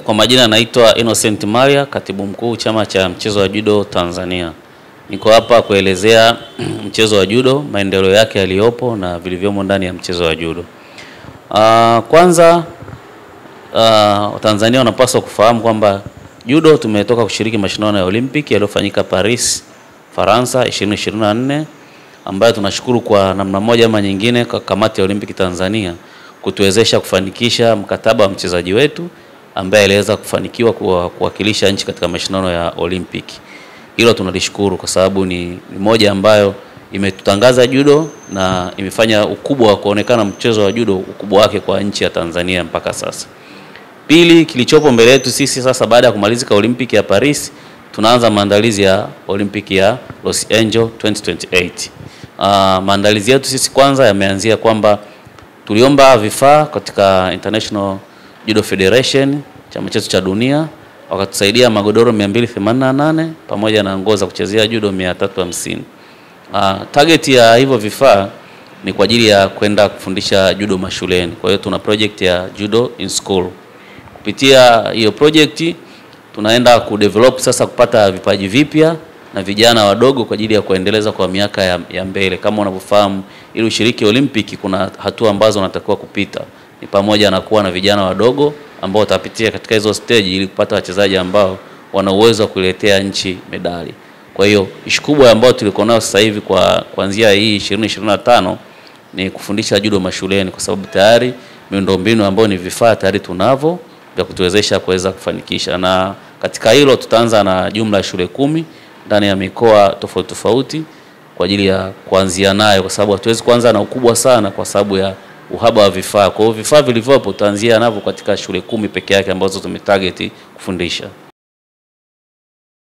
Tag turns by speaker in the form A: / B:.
A: Kwa majina naitwa Innocent Maria, katibu mkuu chama cha mchezo wa judo Tanzania. Niko hapa kuelezea mchezo wa judo, maendeleo yake yaliyopo na vilivyomo ndani ya mchezo wa judo. Kwanza Tanzania wanapaswa kufahamu kwamba judo tumetoka kushiriki mashindano ya Olympic yaliyofanyika Paris, Faransa 2024, ambayo tunashukuru kwa namna moja ama nyingine kwa kamati ya Olympic Tanzania kutuwezesha kufanikisha mkataba wa mchezaji wetu ambaye aliweza kufanikiwa kuwakilisha nchi katika mashindano ya Olympic. Hilo tunalishukuru kwa sababu ni moja ambayo imetutangaza judo na imefanya ukubwa wa kuonekana mchezo wa judo ukubwa wake kwa nchi ya Tanzania mpaka sasa. Pili, kilichopo mbele yetu sisi sasa baada ya kumalizika Olympic ya Paris, tunaanza maandalizi ya Olympic ya Los Angeles 2028. Maandalizi yetu sisi kwanza yameanzia kwamba tuliomba vifaa katika International Judo Federation, chama chetu cha dunia, wakatusaidia magodoro 288 pamoja na nguo za kuchezea judo 350. Target ya hivyo vifaa ni kwa ajili ya kwenda kufundisha judo mashuleni. Kwa hiyo tuna project ya Judo in School. Kupitia hiyo project tunaenda kudevelop sasa kupata vipaji vipya na vijana wadogo kwa ajili ya kuendeleza kwa miaka ya mbele. Kama unavyofahamu, ili ushiriki Olympic kuna hatua ambazo unatakiwa kupita. Ni pamoja na kuwa na vijana wadogo ambao watapitia katika hizo stage ili kupata wachezaji ambao wana uwezo wa kuletea nchi medali. Kwa hiyo ishu kubwa ambayo tuliko nayo sasa hivi kwa kuanzia hii 2025 ni kufundisha judo mashuleni, kwa sababu tayari miundombinu ambayo ni vifaa tayari tunavyo vya kutuwezesha kuweza kufanikisha. Na katika hilo tutaanza na jumla ya shule 10 ndani ya mikoa tofauti tofauti kwa ajili ya kuanzia nayo, kwa sababu hatuwezi kuanza na ukubwa sana kwa sababu ya uhaba wa vifaa. Kwa hiyo vifaa vilivyopo tutaanzia navyo katika shule 10 peke yake ambazo tumetarget kufundisha.